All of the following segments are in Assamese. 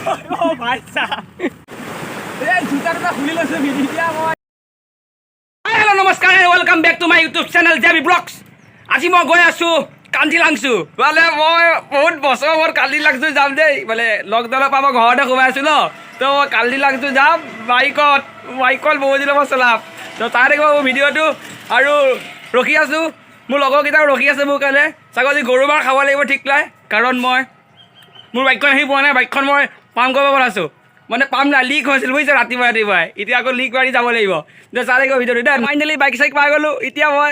অ' ভাই চাহ, এই জোতা তোতা খুলি লৈছোঁ এতিয়া মই। হেল্ল' নমস্কাৰ, welcome back to my YouTube channel J B blogs. আজি মই গৈ আছোঁ কান্তিলাংচু। মানে মই বহুত বছৰ মূৰত কান্তিলাংচু যাম দেই। মানে লকডাউনৰ পৰা মই ঘৰতে সোমাই আছোঁ ন, তো মই কান্তিলাংচু যাম বাইকত। বাইকত বহুত দিনৰ মই চলাম, তো চাই থাকিব মোৰ ভিডিঅ'টো। আৰু ৰখি আছোঁ, মোৰ লগৰকেইটাও ৰখি আছে মোৰ কাৰণে। চাগৈ আজি গৰু মাৰ খাব লাগিব, ঠিক নাই, কাৰণ মই মোৰ বাইকখন আহি পোৱা নাই। বাইকখন মই পাম্প কৰিব বনাইছোঁ, মানে পাম্প নাই, লিক হৈছিল বুজিছে ৰাতিপুৱা ৰাতিপুৱাই। এতিয়া আকৌ লিক মাৰি যাব লাগিব। দে, চাই থাকিব ভিডিঅ'টো দে। ফাইনেলি বাইক চাইক পাই গ'লোঁ। এতিয়া মই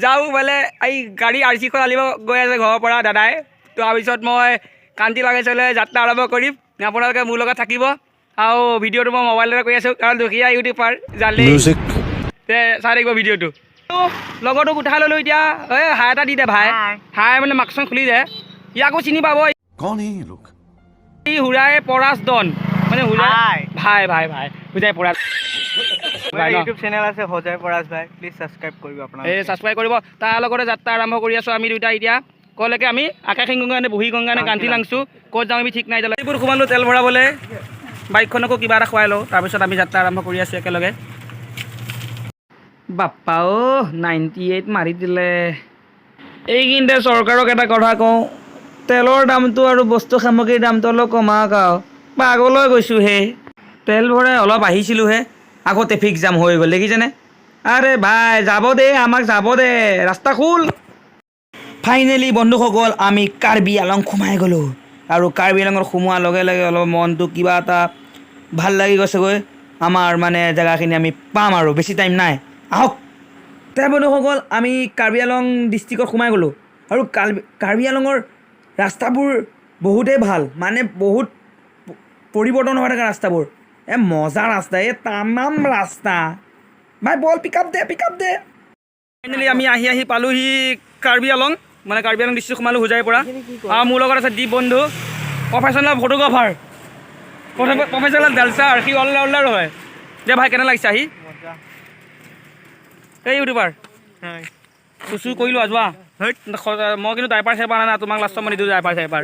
যাওঁ, মানে এই গাড়ী আৰ চিখন আনিব গৈ আছে ঘৰৰ পৰা দাদাই। তাৰপিছত মই কান্তিলাংচুলৈ যাত্ৰা আৰম্ভ কৰিম। আপোনালোকে মোৰ লগত থাকিব। আৰু ভিডিঅ'টো মই মোবাইলতে কৰি আছোঁ, কাৰণ দুখীয়া ইউটিউবাৰ জানেই। Music. তে চাই থাকিব ভিডিঅ'টো। লগৰটোক উঠাই ল'লোঁ এতিয়া। এই হাই এটা দি দে ভাই। হাই, মানে মাস্কখন খুলি দে। ইয়াকো চিনি পাব। कौन है ये लोग? এই হুৰাই পৰাজ ডন, মানে হুৰাই। হাই। ভাই ভাই ভাই, হুজাই পৰাজ ভাই ন? ইউটিউব চেনেল আছে হোজাই পৰাজ ভাই, প্লিজ ছাবস্ক্ৰাইব কৰিব আপোনালোকে। এই ছাবস্ক্ৰাইব কৰিব। তাৰ লগতে যাত্ৰা আৰম্ভ কৰি আছোঁ আমি দুইটা। এতিয়া ক'লৈকে আমি? আকাশী গংগা নে বুঢ়ী গংগা নে কান্তিলাংচু, ক'ত যাওঁ আমি ঠিক নাই এতিয়ালৈকে। এইবোৰ সোমালোঁ তেল ভৰাবলৈ, বাইকখনকো কিবা এটা খুৱাই লওঁ, তাৰপিছত আমি যাত্ৰা আৰম্ভ কৰি আছোঁ একেলগে। বাপ্পা অ', 98 মাৰি দিলে। এইখিনিতে চৰকাৰক এটা কথা কওঁ, তেলৰ দামটো আৰু বস্তু সামগ্ৰীৰ দামটো অলপ কমাওক আৰু। পাগল হৈ গৈছোঁ হে। তেল ভৰাই অলপ আহিছিলোঁহে, আকৌ ট্ৰেফিক জাম হৈ গ'ল, দেখিছেনে? আৰে ভাই, যাব দে আমাক, যাব দে, ৰাস্তা খোল। ফাইনেলি বন্ধুসকল, আমি কাৰ্বি আলং সোমাই গ'লোঁ। আৰু কাৰ্বি আলঙত সোমোৱাৰ লগে লগে অলপ মনটো কিবা এটা ভাল লাগি গৈছেগৈ। আমাৰ মানে জেগাখিনি আমি পাম আৰু বেছি টাইম নাই, আহক। তে বন্ধুসকল, আমি কাৰ্বি আলং ডিষ্ট্ৰিক্টত সোমাই গ'লোঁ। আৰু কাৰ্বি আলঙৰ ৰাস্তাবোৰ বহুতেই ভাল, মানে বহুত পৰিৱৰ্তন হৈ থকা ৰাস্তাবোৰ। এ মজা ৰাস্তা, এই তামাম ৰাস্তা। ভাই বল, পিক আপ দে, পিক আপ দে। ফাইনেলি আমি আহি আহি পালোহি কাৰ্বি আলং, মানে কাৰ্বি আলং ডিষ্ট্ৰিক্ট সোমালোঁ হোজাইৰ পৰা। আৰু মোৰ লগত আছে দ্বীপ বন্ধু, প্ৰফেচনেল ফটোগ্ৰাফাৰ, প্ৰফেচনেল ডান্সাৰ, সি অলৰাউণ্ডাৰ হয়। দে ভাই, কেনে লাগিছে আহি? মজা। এই ইউটিউবাৰ। হয়। চুচু কৰিলোঁ যোৱা। মই কিন্তু ডাইপাৰ চাইপাৰ আনা নাই, তোমাক লাষ্টত মই নিদিওঁ ডাইপাৰ চাইপাৰ।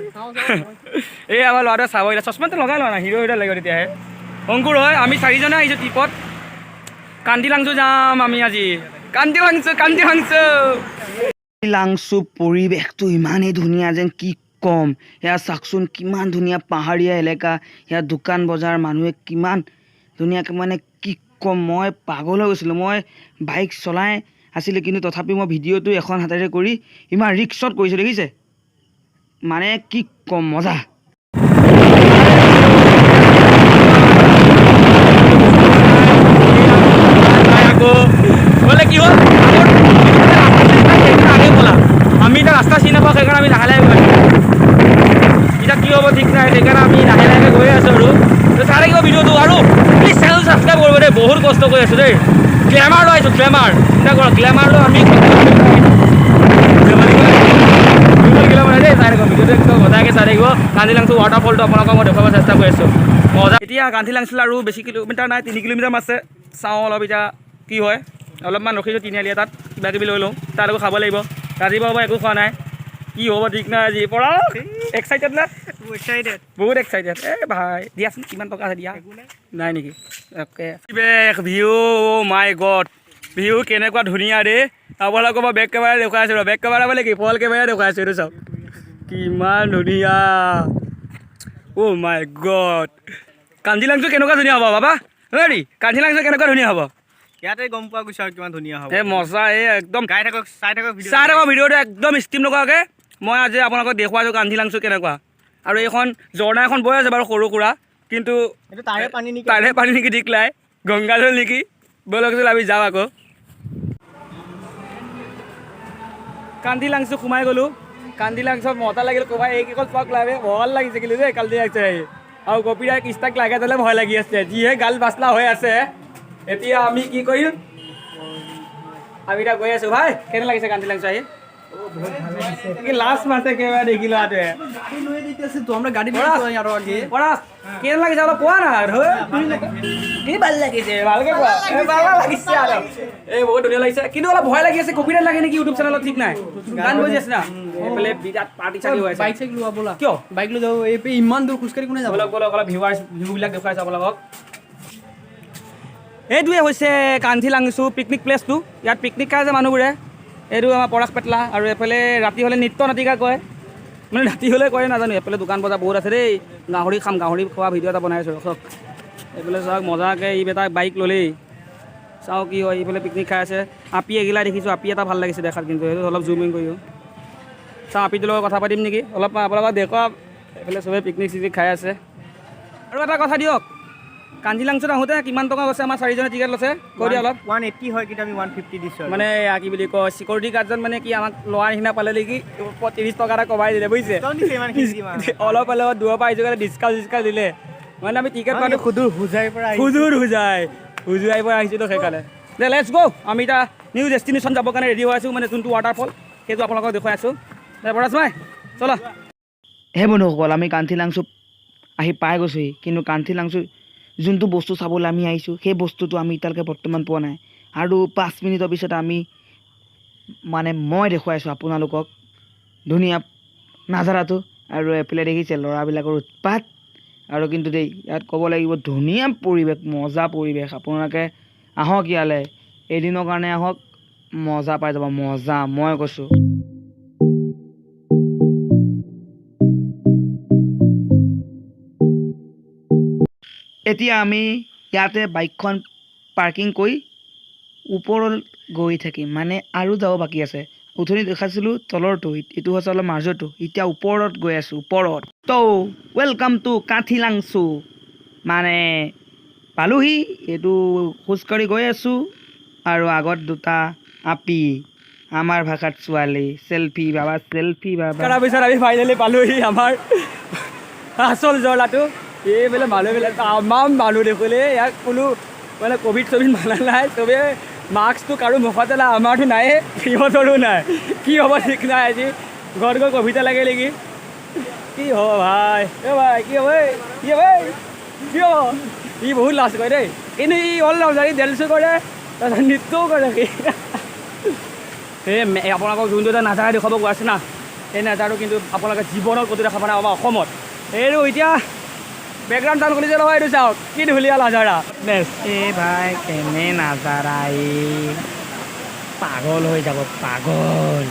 এই আমাৰ ল'ৰাটোৱে চাব এতিয়া, চশমাটো লগাই লোৱা না, হিৰ' হিৰ' লাগিব তেতিয়াহে। অংকুৰ হয়। আমি চাৰিজনে আহিছোঁ ট্ৰিপত। কান্তিলাংচু যাম আমি আজি, কান্তিলাংচু, কান্তিলাংচু। লাংচু পৰিৱেশটো ইমানেই ধুনীয়া যেন কি ক'ম। সেয়া চাওকচোন, কিমান ধুনীয়া পাহাৰীয়া এলেকা। ইয়াত দোকান বজাৰ, মানুহে কিমান ধুনীয়াকৈ, মানে কি ক'ম, মই পাগল হৈ গৈছিলোঁ। মই বাইক চলাই আছিলোঁ, কিন্তু তথাপিও মই ভিডিঅ'টো এখন হাতেৰে কৰি ইমান ৰিক্সত কৰিছোঁ, দেখিছে? মানে কি ক'ম, মজা। আকৌ বোলে কি হ'ল, আগে ব'লা। আমি এতিয়া ৰাস্তা চিনি নাপাওঁ, সেইকাৰণে আমি লাহে লাহে গৈ আছোঁ। এতিয়া কি হ'ব ঠিক নাই, সেইকাৰণে আমি লাহে লাহে গৈ আছোঁ। আৰু তো চাই থাকিব ভিডিঅ'টো আৰু প্লিজ চেনেল ছাবস্ক্ৰাইব কৰিব দেই। বহুত কষ্ট কৰি আছোঁ দেই। গ্লেমাৰ লৈ আহিছোঁ, গ্লেমাৰ, চিন্তা কৰক, গ্লেমাৰ লৈ আমি গ্লেমাৰ দেই। চাই থাকিব ভিডিঅ'টো, একদম সদায়কৈ চাই থাকিব। কান্তিলাংচু ৱাটাৰফলটো আপোনালোকক মই দেখুৱাব চেষ্টা কৰি আছোঁ, মজা। এতিয়া কান্তিলাংচুলৈ আৰু বেছি কিলোমিটাৰ নাই, 3 কিলোমিটাৰ আছে। চাওঁ অলপ এতিয়া কি হয়। অলপমান ৰখিছোঁ তিনিআলি এটাত, কিবা কিবি লৈ লওঁ, তাত আকৌ খাব লাগিব। ৰাতিপুৱাৰ পৰা একো খোৱা নাই, কি হ'ব ঠিক নাই আজি পৰা। এক্সাইটেড না? এক্সাইটেড। বহুত এক্সাইটেড। এ ভাই, দিয়াচোন, কিমান টকা আছে দিয়া। নাই নেকি? অ'কে, বেক ভিউ, মাই গড, ভিউ কেনেকুৱা ধুনীয়া ৰে। আপোনালোকক মই বেক কেমেৰা দেখুৱাই আছোঁ, বেক কেমেৰা মানে কি, ফ্ৰণ্ট কেমেৰা দেখুৱাই আছোঁ। এইটো চাওক, কিমান ধুনীয়া। অ' মাই গড, কান্তিলাংচু কেনেকুৱা ধুনীয়া হ'ব বাবা। হেৰি, কান্তিলাংচু কেনেকুৱা ধুনীয়া হ'ব। ইয়াতে গম পোৱা গৈছে আৰু কিমান ধুনীয়া হ'ব। এই মজা, এই একদম। গাই থাকক, চাই থাকক ভিডিঅ'। চাই থাকক ভিডিঅ'টো একদম স্কিপ নকৰাকৈ। মই আজি আপোনালোকক দেখুৱাইছোঁ কান্তিলাংচু কেনেকুৱা। আৰু এইখন ঝৰ্ণা এখন বৈ আছে বাৰু সৰু সুৰা, কিন্তু এইটো তাৰে পানী নেকি? তাৰে পানী নেকি ঠিক নাই, গংগাজল নেকি। ব'লকচোন, আমি যাওঁ আকৌ। কান্তিলাংচু সোমাই গ'লোঁ। কান্তিলাংচুত মজা লাগিল। ক'ৰবাত এইকেইখন পাক লাগে, ভাল লাগিছে কিন্তু দেই কান্তিলাংচু আহি। আৰু কপিৰাই কিস্তাক লাগে তেলে ভয় লাগি আছে, যিহে গাল বাচলা হৈ আছে। এতিয়া আমি কি কৰিম? আমি এতিয়া গৈ আছোঁ। ভাই, কেনে লাগিছে কান্তিলাংচু আহি? লাষ্ট মাছ একেবাৰে দেখি লোৱাটোৱে। তো আমৰা গাড়ি আৰু আগে। পৰাশ, কেনে লাগিছে অলপ কোৱা না। ধৈ, কি ভাল লাগিছে ভালকে কোৱা। এই ভাল লাগিছে আৰু এই বহুত ধুনীয়া লাগিছে, কিন্তু অলপ ভয় লাগি আছে। কপিৰাইট লাগে নেকি ইউটিউব চেনেলত, ঠিক নাই। গান বাজি আছে না এইফালে, বিৰাট পাৰ্টি চাৰ্টি হৈ আছে। বাইক চাইক লোৱা ব'লা। কিয়? বাইক লৈ যাব, এই ইমান দূৰ খোজকাঢ়ি কোনে যাব? ব'লক ব'লক, অলপ ভিউৱাৰ্ছ ভিউবিলাক দেখুৱাইছোঁ আপোনালোকক। এইটোৱে হৈছে কান্থিলাংচু পিকনিক প্লেচটো। ইয়াত পিকনিক খাই আছে মানুহবোৰে। এইটো আমাৰ পৰাশ পেটলা। আৰু এইফালে ৰাতি হ'লে নৃত্য নাটিকা কয়, মানে ৰাতি হ'লে কৰে নাজানো। এইফালে দোকান বজাৰ বহুত আছে দেই। গাহৰি খাম, গাহৰি খোৱা ভিডিঅ' এটা বনাই আছোঁ, ৰখক। এইফালে চাওক, মজাকৈ ই বেটা বাইক ল'লেই। চাওঁ কি হয়। এইফালে পিকনিক খাই আছে। আপি এগিলা দেখিছোঁ, আপি এটা ভাল লাগিছে দেখাত, কিন্তু সেইটো অলপ জুমিং কৰি চাওঁ। আপিটোৰ লগত কথা পাতিম নেকি অলপ, আপোনালোকক দেখুৱাম। এইফালে চবেই পিকনিক চিকনিক খাই আছে। আৰু এটা কথা দিয়ক, কান্থিলাংচুত আহোঁতে কিমান টকা গৈছে? আমাৰ চাৰিজনে টিকেট লৈছে, কৈ দিয়া অলপ। 180 হয়, কিন্তু আমি 150 দিছোঁ আৰু। মানে এয়া কি বুলি কয়, চিকিউৰিটি গাৰ্ডজন মানে কি আমাক লোৱাৰ নিচিনা পালে নেকি, 30 টকা এটা কমাই দিলে, বুজিছে? ডিছকাউণ্ট দিছে ইমানখিনি কিমান? অলপ অলপ দূৰৰ পৰা আহিছোঁ কাৰণে ডিছকাউণ্ট চিছকাউণ্ট দিলে। মানে আমি টিকেট আমি পালোঁ সুদূৰ হোজাইৰ পৰা আহিছোঁ। সুদূৰ হোজাই, হোজাইৰ পৰা আহিছিলোঁ সেইকাৰণে। দে, let's গ'। আমি এতিয়া নিউ ডেষ্টিনেশ্যন যাবৰ কাৰণে ৰেডি হৈ আছোঁ, মানে যোনটো ৱাটাৰফল সেইটো আপোনালোকক দেখুৱাই আছোঁ। দে পৰাশ ভাই, চলা। হে বন্ধুসকল, আমি কান্থিলাংচু আহি পাই গৈছোহি, কিন্তু কান্থিলাংচু যোনটো বস্তু চাবলৈ আমি আহিছোঁ, সেই বস্তুটো আমি এতিয়ালৈকে বৰ্তমান পোৱা নাই। আৰু 5 মিনিটৰ পিছত আমি মানে মই দেখুৱাইছোঁ আপোনালোকক ধুনীয়া নাজাৰাটো। আৰু এইফালে দেখিছে ল'ৰাবিলাকৰ উৎপাত। আৰু কিন্তু দেই, ইয়াত ক'ব লাগিব, ধুনীয়া পৰিৱেশ, মজা পৰিৱেশ। আপোনালোকে আহক ইয়ালৈ, এদিনৰ কাৰণে আহক, মজা পাই যাব, মজা, মই কৈছোঁ। এতিয়া আমি ইয়াতে বাইকখন পাৰ্কিং কৰি ওপৰত গৈ থাকিম, মানে আৰু যাব বাকী আছে। উঠনি দেখাইছিলোঁ তলৰটো, এইটো হৈছে অলপ মাজৰটো। এতিয়া ওপৰত গৈ আছোঁ, ওপৰত। ত' welcome to Kanthilangshu. মানে পালোহি। এইটো খোজকাঢ়ি গৈ আছোঁ আৰু আগত দুটা আপি, আমাৰ ভাষাত ছোৱালী। চেলফি বাবা, চেলফি বাবা। কৰাৰ পিছত আমি ফাইনেলি পালোহি আমাৰ আচল ঝৰ্ণাটো। এইফালে মানুহবিলাক, তামাম মানুহ দেখিলে। ইয়াক কোনো মানে ক'ভিড চভিড মানা নাই। চবে মাস্কটো কাৰো মুখতে নাই, আমাৰতো নায়েই, সিহঁতৰো নাই। কি হ'ব ঠিক নাই, আজি ঘৰত গৈ কভিডে লাগে নেকি? কি হ'ব ভাই? এ ভাই, কি হ'ব? এই কি হ'ব? এই কি হ'ব? ই বহুত লাজ কৰে দেই, কিন্তু ই অল ৰাউণ্ডাৰ। ই ডেন্সো কৰে, তাৰপিছত নৃত্যও কৰে সি। এই আপোনালোকক যোনটো এটা নাজাৰা দেখুৱাব গৈ আছে না, সেই নাজাৰাটো কিন্তু আপোনালোকে জীৱনত ক'তো দেখা পোৱা নাই আমাৰ অসমত। এইটো এতিয়া বেকগ্ৰাউণ্ড চাউণ্ড খুলিছে নহয়, এইটো চাওক, কি ধুনীয়া নাজাৰা। নেক্সট। এ ভাই, কেনে নাজাৰা এই! পাগল হৈ যাব, পাগল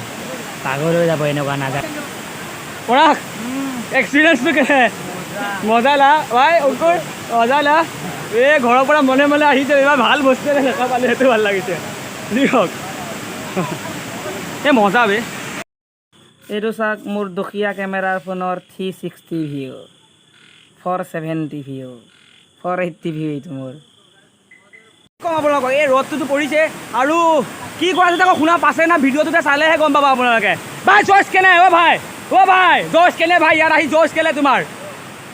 পাগল হৈ যাব এনেকুৱা নাজাৰা। পৰাগ, এক্সপিৰিয়েঞ্চটো কেনে? মজা লা ভাই। অংকুৰ, মজা লা। এই ঘৰৰ পৰা মনে মনে আহিছে, এইবাৰ ভাল বস্তু এটা দেখা পালে, সেইটো ভাল লাগিছে। যি হওক, এই মজা বে। এইটো চাওক, মোৰ দুখীয়া কেমেৰাৰ ফোনৰ 360 view, 470 view, 480 view এইটো মোৰ। কম আপোনালোকক, এই ৰ'দটোতো পৰিছে আৰু কি কৰা আছে আকৌ শুনা পাইছে না, ভিডিঅ'টোতে চালেহে গম পাব আপোনালোকে। ভাই, জইচ কেনে? অ' ভাই, অ' ভাই, জইচ কেনে ভাই? ইয়াত আহি জইচ কেনে তোমাৰ?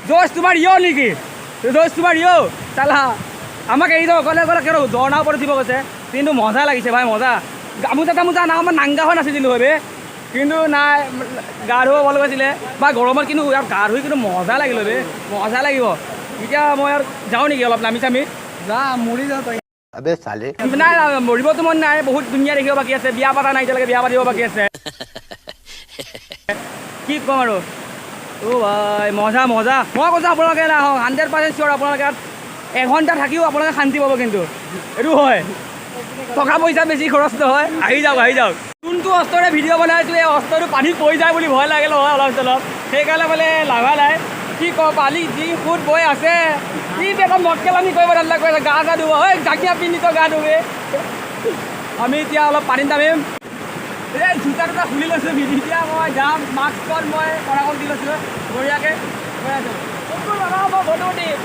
জইচ তোমাৰ ইয় নেকি? জইচ তোমাৰ ইয়। চালা আমাক এৰি অকলে অকলে কিয় ঝৰ্ণা ওপৰত উঠিব গৈছে। কিন্তু মজা লাগিছে ভাই, মজা। গামোচা তামোচা না, মই নাংগা হৈ নাচিছিলোঁ হয় বে, কিন্তু নাই, গা ধুব মন গৈছিলে বা গৰমত। কিন্তু ইয়াত গা ধুই কিন্তু মজা লাগিল বে, মজা লাগিব। এতিয়া মই আৰু যাওঁ নেকি অলপ নামি চামি? যা, মৰি যা তই। अबे साले। নাই নাই, মৰিবতো মন নাই। বহুত ধুনীয়া দেখিব বাকী আছে। বিয়া পাতা নাই এতিয়ালৈকে, বিয়া পাতিব বাকী আছে। কি ক'ম আৰু। অ' ভাই, মজা মজা। মই কৈছোঁ আপোনালোকে নাহক, 100% চিয়'ৰ, আপোনালোকে ইয়াত এঘণ্টা থাকিও আপোনালোকে শান্তি পাব। কিন্তু এইটো হয়, টকা পইচা বেছি খৰচ নহয়। আহি যাওক, আহি যাওক। যোনটো অস্ত্ৰৰে ভিডিঅ' বনাইছোঁ, এই অস্ত্ৰটো পানীত পৰি যায় বুলি ভয় লাগে নহয় অলপ চলপ, সেইকাৰণে মানে লগা নাই। কি কওঁ, পানী যি সোঁত বৈ আছে, কি বেগত মটকেলানি কৰিব নালাগে, কৈ আছে গা চা ধুব। ঐ, জাকিয়া পিন্ধি তই গা ধুবে? আমি এতিয়া অলপ পানীত নামিম। এই জোতা তোতা খুলি লৈছোঁ। এতিয়া মই যাম। মাস্কখন মই পৰাগক দি লৈছোঁ, বঢ়িয়াকৈ গৈ আছোঁ। মই ফটো উঠিম।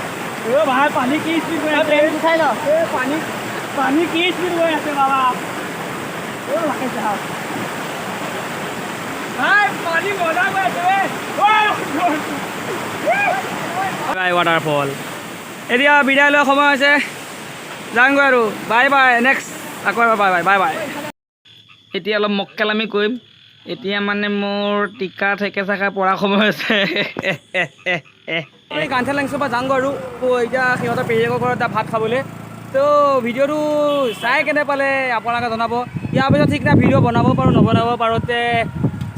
অ' ভাই, পানী কি স্পীড গৈ আছে! উঠাই ল। এই পানী, পানী কি স্পীড গৈ আছে বাবা! অ' ভাই চাহাব, ভাই, পানী মজা গৈ আছে বে। বাই ৱাটাৰফল। এতিয়া বিদায় লোৱাৰ সময় হৈছে, যামগৈ আৰু। বাই বাই, নেক্সট আকৌ এবাৰ। Bye bye, bye bye. এতিয়া অলপ মক্কেলামি কৰিম। এতিয়া মানে মোৰ টিকা থেকেচা খাই পৰা সময় হৈছে। আমি কান্থিলাংছুৰ পৰা যাওঁগৈ আৰু তো এতিয়া সিহঁতৰ পেহীয়েকৰ ঘৰত এটা ভাত খাবলৈ। তো ভিডিঅ'টো চাই কেনে পালে আপোনালোকে জনাব। ইয়াৰ পিছত ঠিক নাই, ভিডিঅ' বনাব পাৰোঁ, নবনাব পাৰোঁ। তে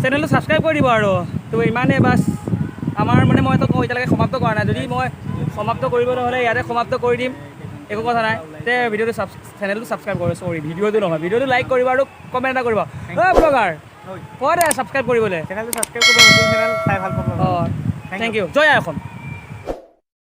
চেনেলটো ছাবস্ক্ৰাইব কৰি দিব। আৰু তো ইমানেই বাছ। আমাৰ মানে মই কওঁ, এতিয়ালৈকে সমাপ্ত কৰা নাই। যদি মই সমাপ্ত কৰিবলৈ হ'লে ইয়াতে সমাপ্ত কৰি দিম, একো কথা নাই। তে ভিডিঅ'টো চেনেলটো ছাবস্ক্ৰাইব কৰিব, চৰি, ভিডিঅ'টো নহয়, ভিডিঅ'টো লাইক কৰিব আৰু কমেণ্ট এটা কৰিব। অ' ব্লগাৰ, কয় দে ছাবস্ক্ৰাইব কৰিবলৈ। চেনেলটো ছাবস্ক্ৰাইব কৰিব, নতুন চেনেল, চাই ভাল পাব। অঁ, thank U. জয় আই অসম।